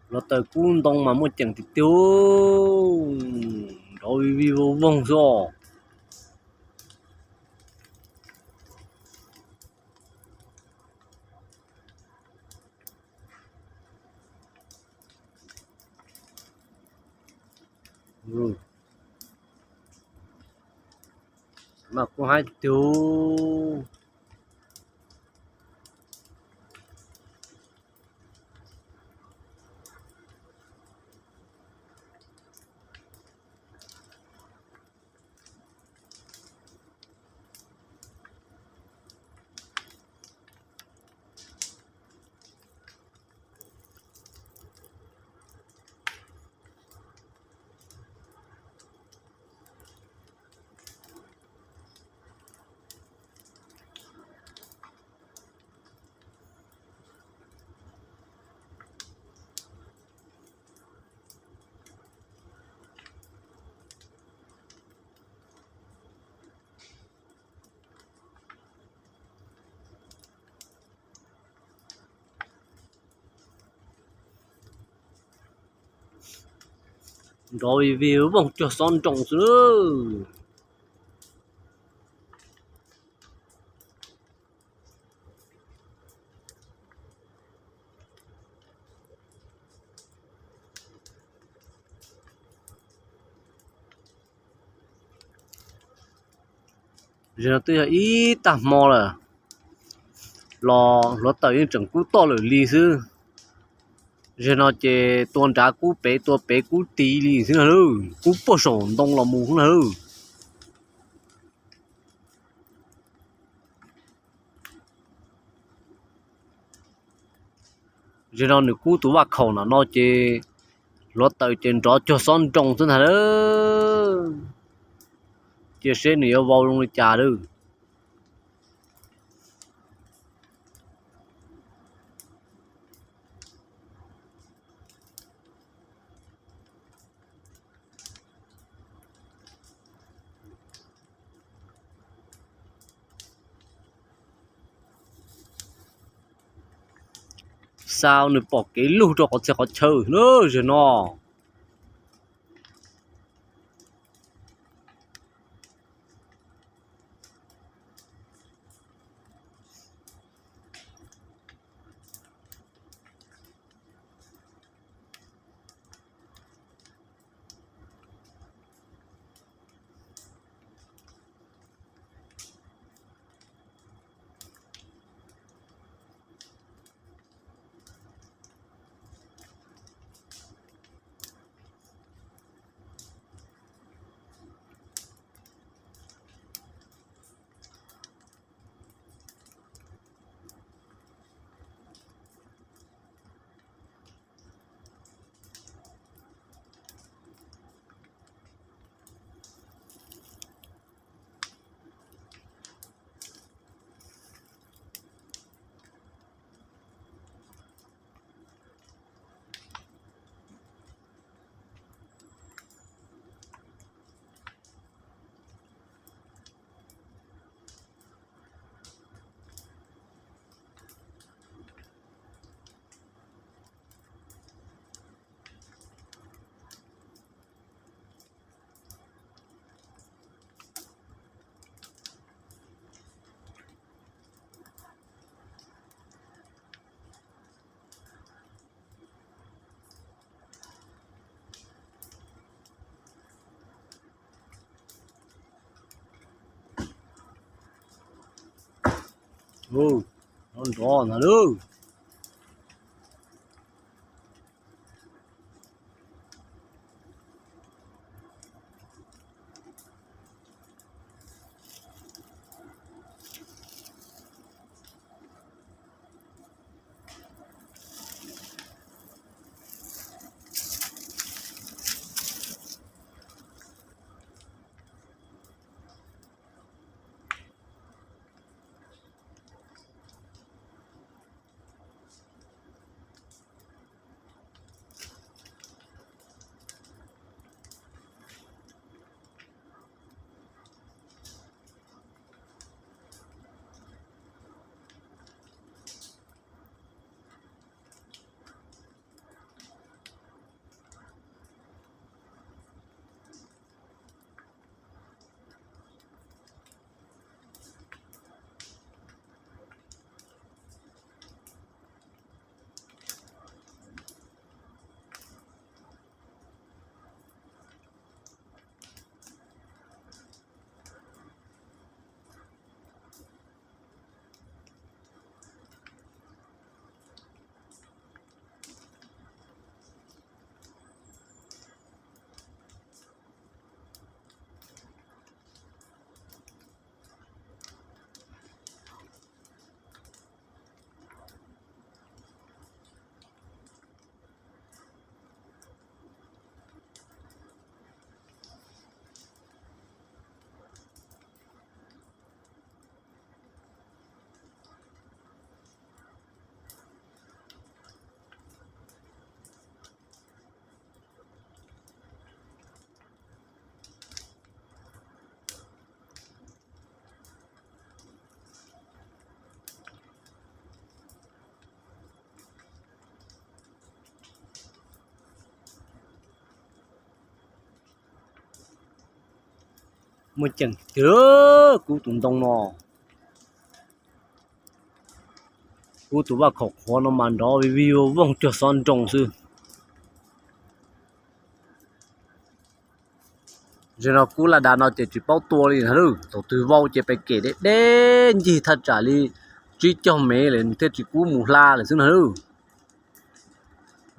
Hluav taws kub ntoo mas muaj ceem tiag tiag, nrov vij vij voog voog xwb os. Mas kuv hais tiag. Nrov vij vij voog cuag xob nroo xwb. Zaum no twb yog ib tag hmo lawm, los hluav taws yeej tseem kub toj lawm li xwb. Zaum no ces tua nrad kub pem, tua pem kub tis li xwb na, kub puag saum ntoo los mus na. Zaum no nws kub tus vaj khaum no no ces hluav taws ces nrov cuag xob nroo xwb ntag lawm. Cia seb nws yuav vau zoo li cas lawm. Xa nws pom kev lug rau qhov txhia qhov chaw na zaum no. Nrov nrov ntag lauj. Muaj ceem tiag, kub tus ntoo no, kub tus vaj khaum qhuav no mas nrov vij vij voog cuag xob nroo xwb. Zaum no kub laj dav no ces tsis paub tua li na, thaum twg vau ces pem kem deb deb ncig thaj tsam li tsib caug mev lawm thiaj tsis kub mus hla lawm xwb na.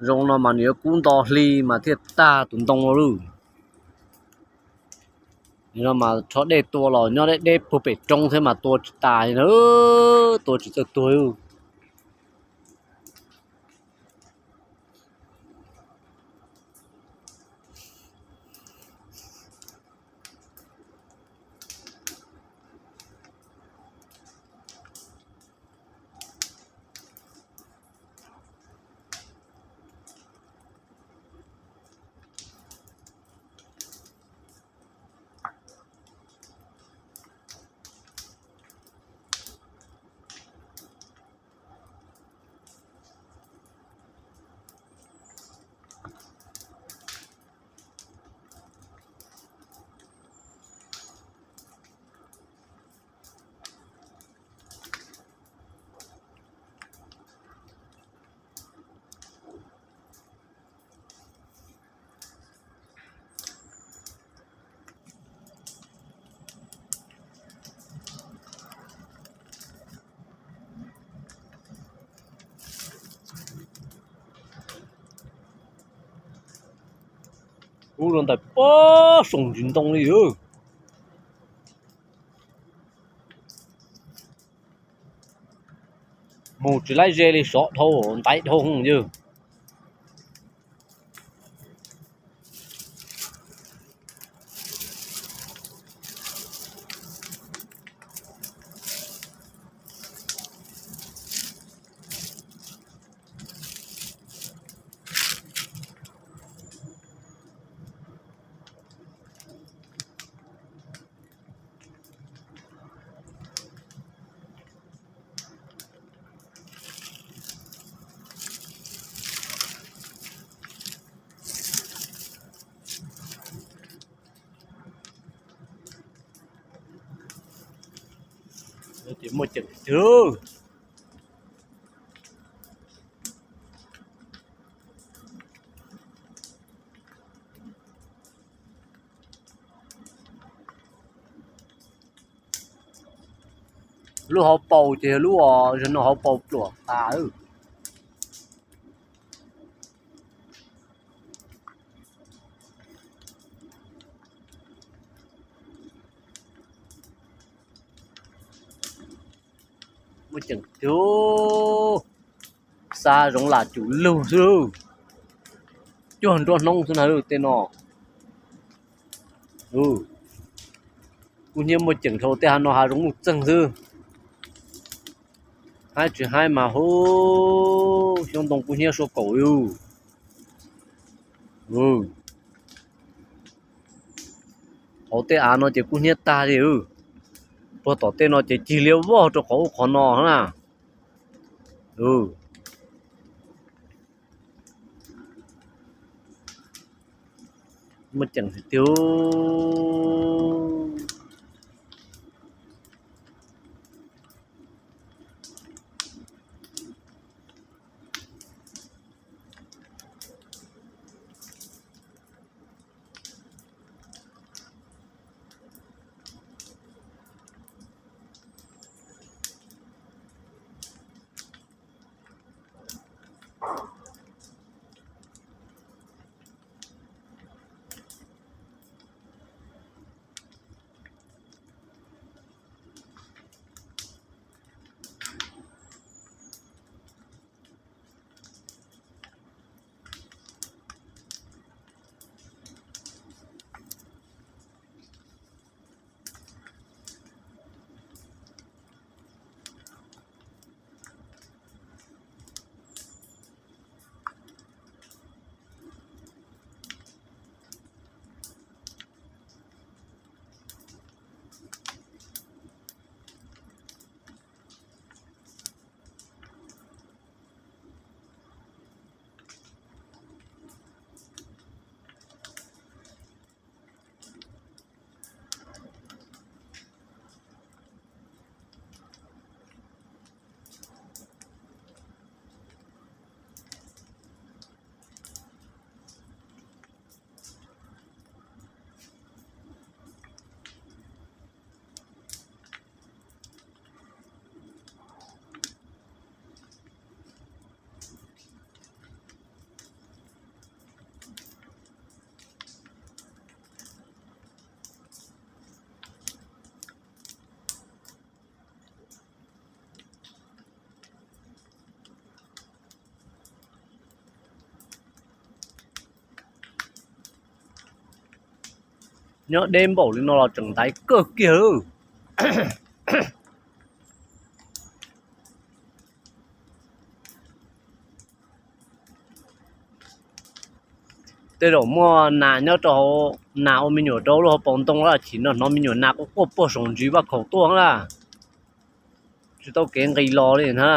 Zoo no mas nws yuav kub nto hli mas thiaj tag tus ntoo no lawm. No mas rho dej tua los nyob deb deb puag pem roob thiab mas tua tsis tas li na, tua tsis txawj tuag. Kub rau ntawm pob saum ntsis ntoo li. Mus tsis laib ze li, sov dhau ntaiv dhau yawg. Ces muaj ceem tiag. Lub hauv paus ces yog lub, zaum no hauv paus pluam tas. Muaj ceem tiag, xa zoov lam cum lug xwb, cuag nruab hnoob xwb na tej no. Kub hnyiab muaj ceem dhau, tej hav no hav zoov muj txeeg xwb. Haib tsis haib mas hu, xyoob ntoo kub hnyiab sua kaum li. Hauv tej av no ces kub hnyiab tag li. Puag tom tej no ces cig liab vog rau qhov ub qhov no na. Muaj ceem tiag. Nyob deb npaum li no los tseem ntaiv kawg kiag. Tej zaum muaj nas nyob rau hauv, nas ua me nyuam rau lub hauv paus ntoo lawm, chim no hnov me nyuam nas quaj quaj puag saum ntsis vaj khaum tuaj na. Tsis tau kev nqis los li na.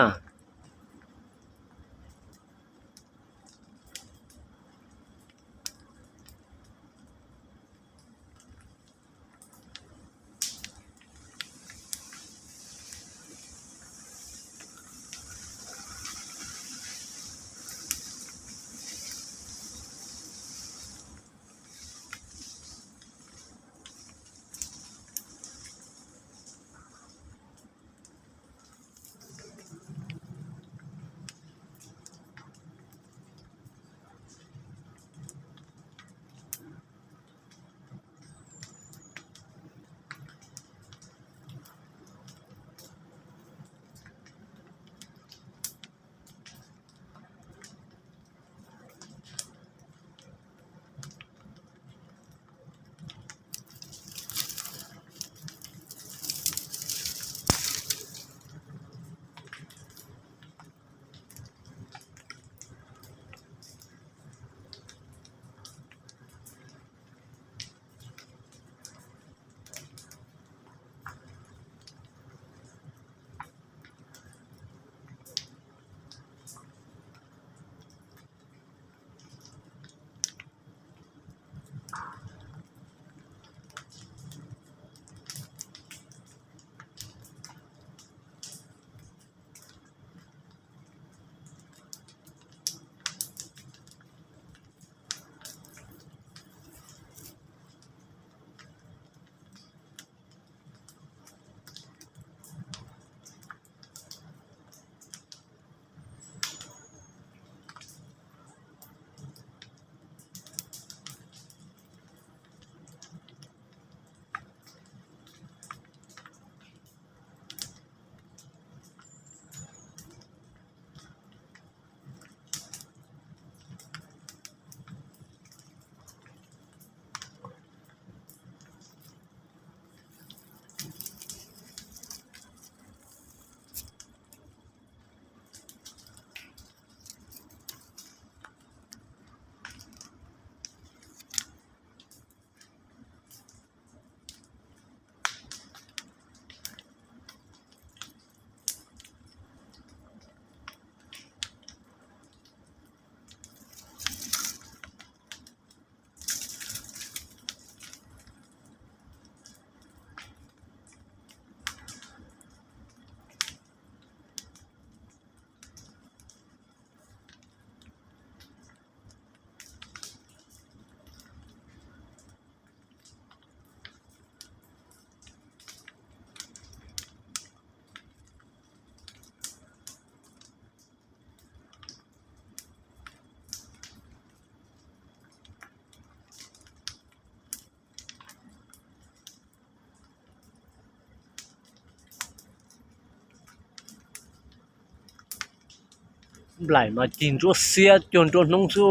Nplaim mas cig ntsuab xiab cuag nruab hnub xwb.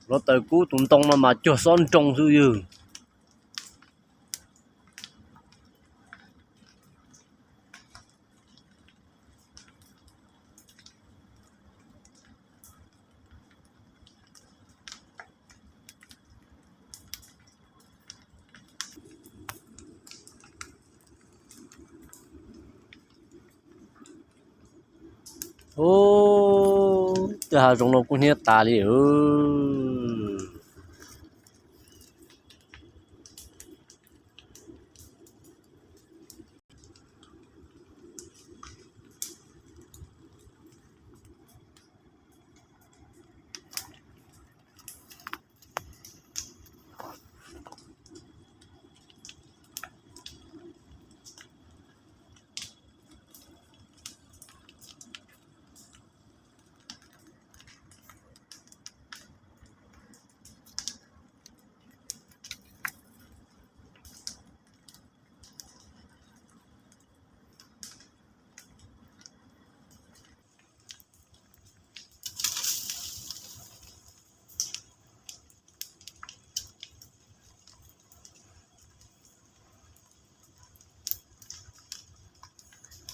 Hluav taws kub tus ntoo no mas cuag xob nroo xwb ywg. Ub, tej hav zoov no kuj hnyiab tas li.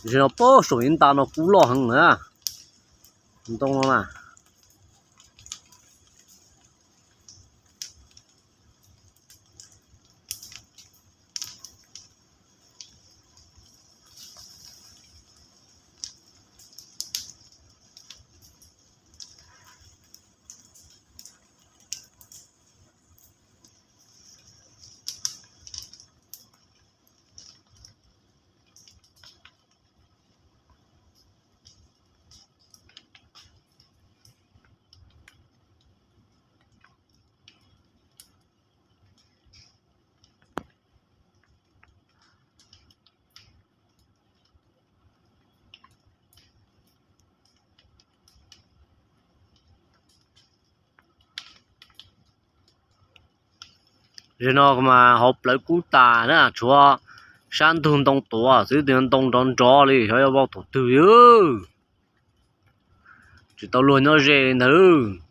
Zaum no pab saum ib nta no kub loj heev na, ntoo no na. Zaum no mas hauv plawv kub tas na, tshuav sab ntug ntoo tuav xwb, tus ntoo nrov nrov li, xyov yuav vau thaum twg li. Tsis tau luag nyob ze li ntawd.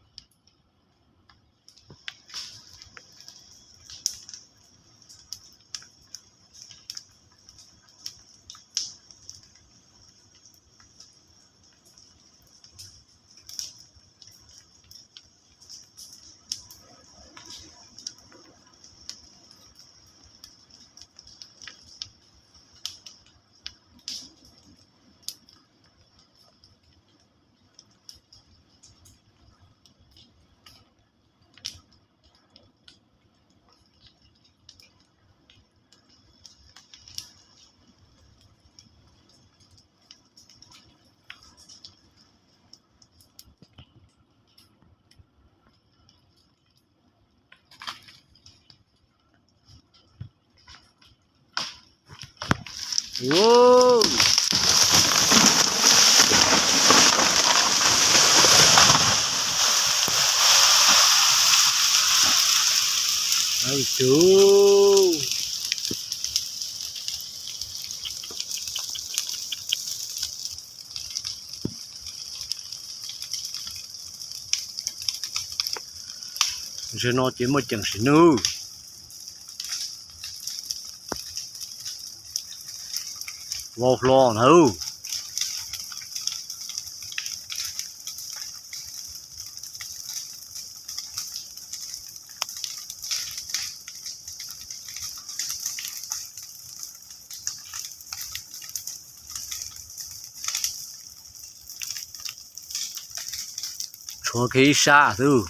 Zaum no ces muaj ceem sim nub. Vau hlo na. Tshuav kiag ib sab xwb.